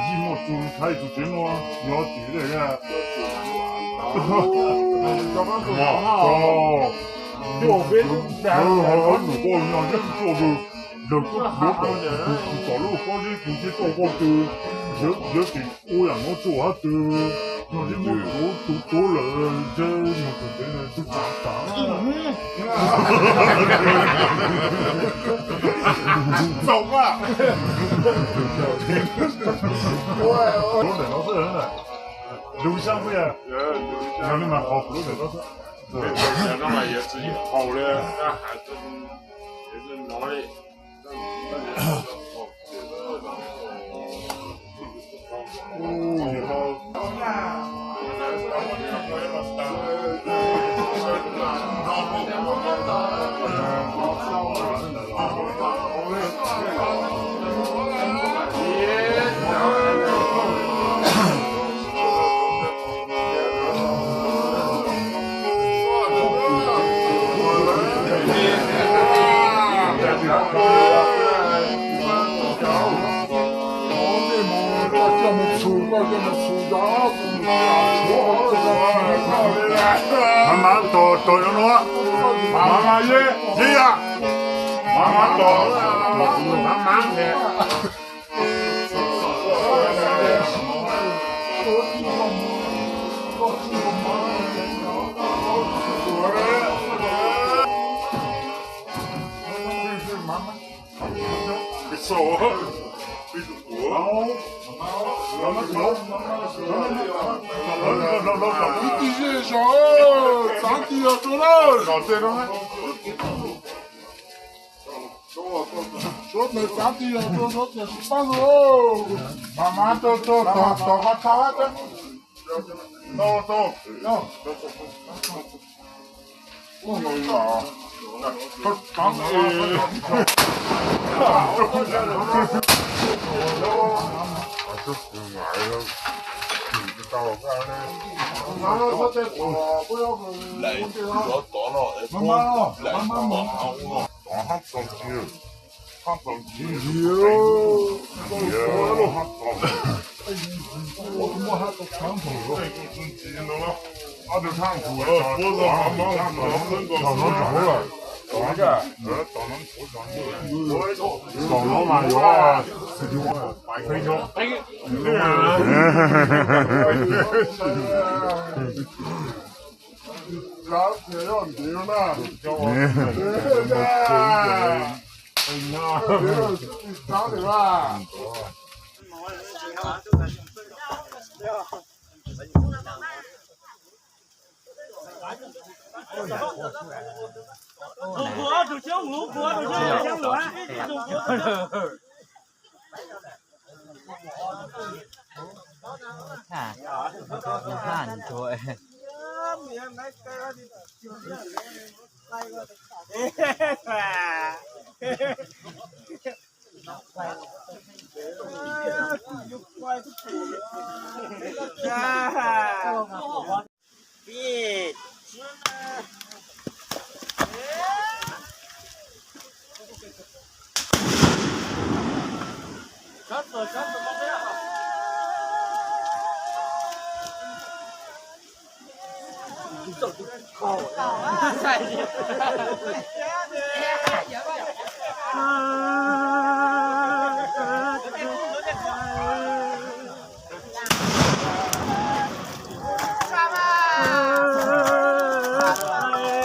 Yij muaj txuj thaij tus tsev no, yog tim lawm. Nws koj nyob zeb tsuaj tus, lawv tuaj yuav tom tus tsis tom lub pob zeb tus ntsej toj koj tus, yawg tim ua yam no tsuaj hab tus, no zeb muab tuav tus tuav lawm, ntshe yog tus ntev tus tsis tas. Txaus a. Lub ntawm no xwb, lub xyab xwb, yog li mas qhov lub ntawm no xwb. Haus li. Maj mam tos tos no, maj mam ye, ye ya, maj mam tos, maj mam. Ib tug zej zog, xav tig los rau na. Suav ntawd xav tig los rau suav ntawd tsis pab los. Mas mas rau rau tom tom qhov tshaj hab. Lawv tov no, lawv tov no.